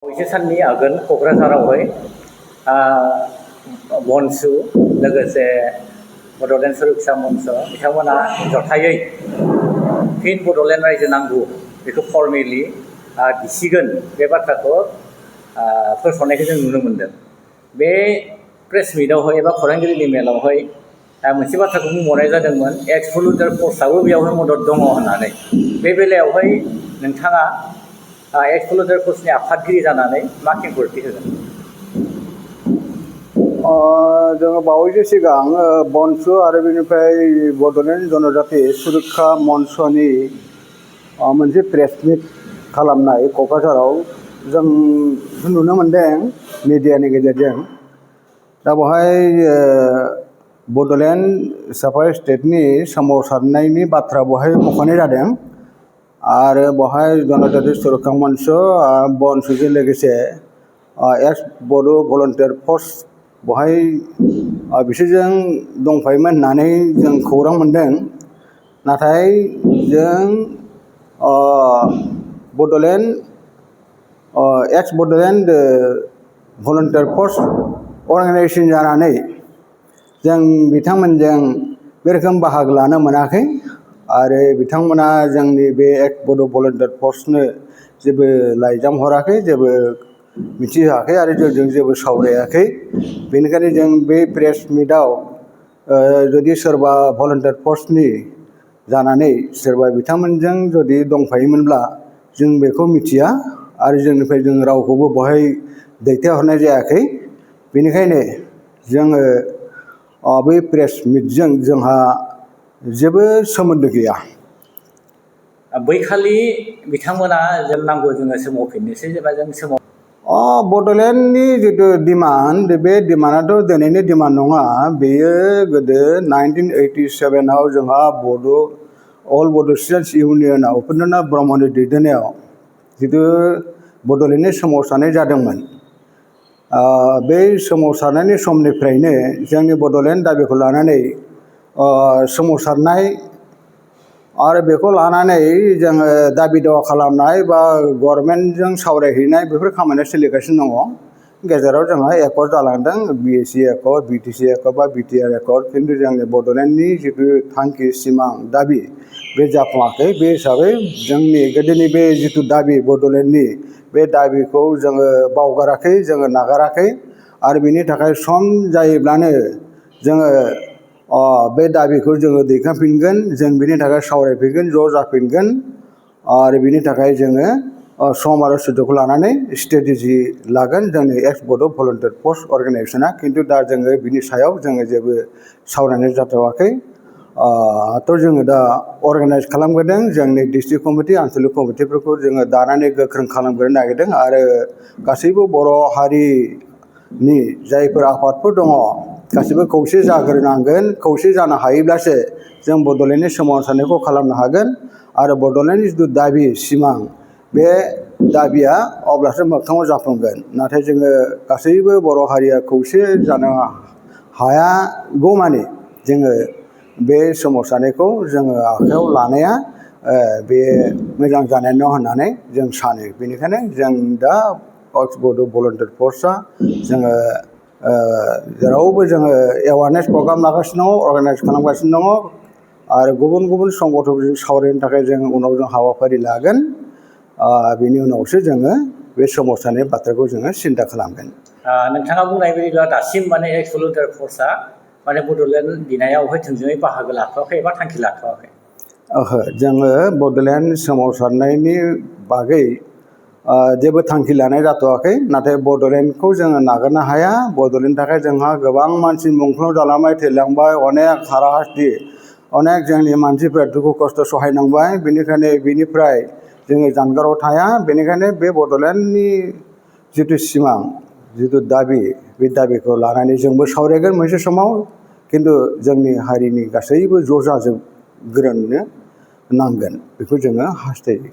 बैसो साननि आगोल क'क्राझारावहाय बनसु लोगोसे बड'लेण्ड सुरक्षा मन्च बिथांमोना जथायै फिन बड'लेण्ड रायजो नांगौ बेखौ फर्मेलि दिसिगोन बे बाथ्राखौ फोसावनायखौ जों नुनो मोनदों। बे प्रेस मिटआवहाय एबा खौरांगिरिनि मेलावहाय मोनसे बाथ्राखौ बुंबावनाय जादोंमोन एक्स पलिउटार फर्सआबो बेयावहाय मदद दङ होननानै। बे बेलायावहाय नोंथाङा एक्स पलिउटार फर्सनि आफादगिरि जानानै मा खेंफोरथि होगोन? जोङो बावैसो सिगां बनसु आरो बेनिफ्राय बड'लेण्ड जनजाति सुरक्षा मन्चनि मोनसे प्रेस मिट खालामनाय क'क्राझाराव जों नुनो मोनदों मिडियानि गेजेरजों। दा बेवहाय बड'लेण्ड साफाय स्टेटनि सोमावसारनायनि बाथ्रा बेवहाय मख'नाय जादों आरो बेवहाय जनजाति सुरक्षा मन्च बनसुजों लोगोसे एक्स बड' भलन्टियार फर्स बेवहाय बिसोरजों दंफायोमोन होननानै जों खौरां मोनदों। नाथाय जों बड'लेण्ड एक्स बड'लेण्ड भलन्टियार फर्स अर्गानाइजेसन जानानै जों बिथांमोनजों बे रोखोम बाहागो लानो मोनाखै आरो बिथांमोना जोंनि बे एक्स बड' भलन्टियार फर्सनो जेबो लाइजाम हराखै, जेबो मिथिहोआखै आरो जोंजों जेबो सावरायाखै। बेनिखायनो जों बे प्रेस मिटआव जुदि सोरबा भलन्टियार फर्सनि जानानै सोरबा बिथांमोनजों जुदि दंफायोमोनब्ला जों बेखौ मिथिया आरो जोंनिफ्राय जों रावखौबो बेवहाय दैथायहरनाय जायाखै। बेनिखायनो जोङो बै प्रेस मिटजों जोंहा जेबो सोमोन्दो गैया। बैखालि बिथांमोना जों नांगौ जोङो सोमावफिननोसै जेनेबा जों सोमाव बड'लेण्डनि जिथु डिमान्ड बे डिमान्डआथ' दिनैनि डिमान्ड नङा, बेयो गोदो 1987आव जोंहा अल बड' स्टुडेन्टस इउनियनआ उपेन्द्रनाथ ब्रह्मनि दैदेननायाव जिथु बड'लेण्डनि सोमावसारनाय जादोंमोन। बे सोमावसारनायनि समनिफ्रायनो जोंनि बड'लेण्ड दाबिखौ लानानै सोमावसारनाय आरो बेखौ लानानै जोङो दाबि दावा खालामनाय बा गभर्नमेन्टजों सावरायहैनाय बेफोर खामानिया सोलिगासिनो दङ। गेजेराव जोंहा एकर्ड जालांदों, BSc एकर्ड, BTC एकर्ड बा BTR एकर्ड, खिन्थु जोंनि बड'लेण्डनि जिथु थांखि सिमां दाबि बे जाफुङाखै। बे हिसाबै जोंनि गोदोनि बे जिथु दाबि बड'लेण्डनि बे दाबिखौ जोङो बावगाराखै, जोङो नागाराखै आरो बेनि थाखाय सम जायोब्लानो जोङो बे दाबिखौ जोङो दैखांफिनगोन, जों बेनि थाखाय सावरायफिनगोन, ज' जाफिनगोन आरो बेनि थाखाय जोङो सम आरो सुजुगखौ लानानै स्ट्रेटेजि लागोन जोंनि एक्स बड' भलन्टियार फर्स अर्गानाइजेसना। खिन्थु दा जोङो बिनि सायाव जोङो जेबो सावरायनाय जाथ'वाखै। जोङो दा अर्गानाइज खालामग्रोदों जोंनि डिस्ट्रिक्ट कमिटि, आनसलिक कमिटिफोरखौ जोङो दानानै गोख्रों खालामग्रोनो नागिरदों आरो गासैबो बर' हारिनि जायफोर आफादफोर दङ गासैबो खौसे जाग्रोनांगोन। खौसे जानो हायोब्लासो जों बड'लेण्डनि सोमावसारनायखौ खालामनो हागोन आरो बड'लेण्डनि जिथु दाबि सिमां बे दाबिया अब्लासो मोगथाङाव जाफुंगोन। नाथाय जोङो गासैबो बर' हारिया खौसे जानो हायागौमानि जोङो बे सोमावसारनायखौ जोङो आखायाव लानाया बे मोजां जानाय नङा होननानै जों सानो। बेनिखायनो जों दा एक्स बड' भलन्टियार फर्सआ जोङो जेरावबो जोङो एवारनेस प्रग्राम लागासिनो दङ, अर्गानाइज खालामगासिनो दङ आरो गुबुन गुबुन संगठनजों सावरायनो थाखाय जों उनाव जों हाबाफारि लागोन। बेनि उनावसो जोङो बे सोमावसारनाय बाथ्राखौ जोङो सिन्था खालामगोन। नोंथाङा बुंनाय बायदिब्ला दासिम माने एक्स भलन्टियार फर्सआ माने बड'लेण्ड बिनायावहाय थोंजोङै बाहागो लाथ'वाखै एबा थांखि लाथ'वाखै? जोङो बड'लेण्ड सोमावसारनायनि बागै जेबो थांखि लानाय जाथ'वाखै। नाथाय बड'लेण्डखौ जोङो नागारनो हाया। बड'लेण्डनि थाखाय जोंहा गोबां मानसि मुंख्लं जालांबाय, थैलांबाय, अनेक हाराहास्थि, अनेक जोंनि मानसिफ्रा दुखु खस्थ' सहायनांबाय। बेनिखायनो बेनिफ्राय जोङो जानगाराव थाया। बेनिखायनो बे बड'लेण्डनि जिथु सिमां, जिथु दाबि, बे दाबिखौ लानानै जोंबो सावरायगोन मोनसे समाव। खिन्थु जोंनि हारिनि गासैबो ज' जाजोबग्रोनो नांगोन, बेखौ जोङो हास्थायो।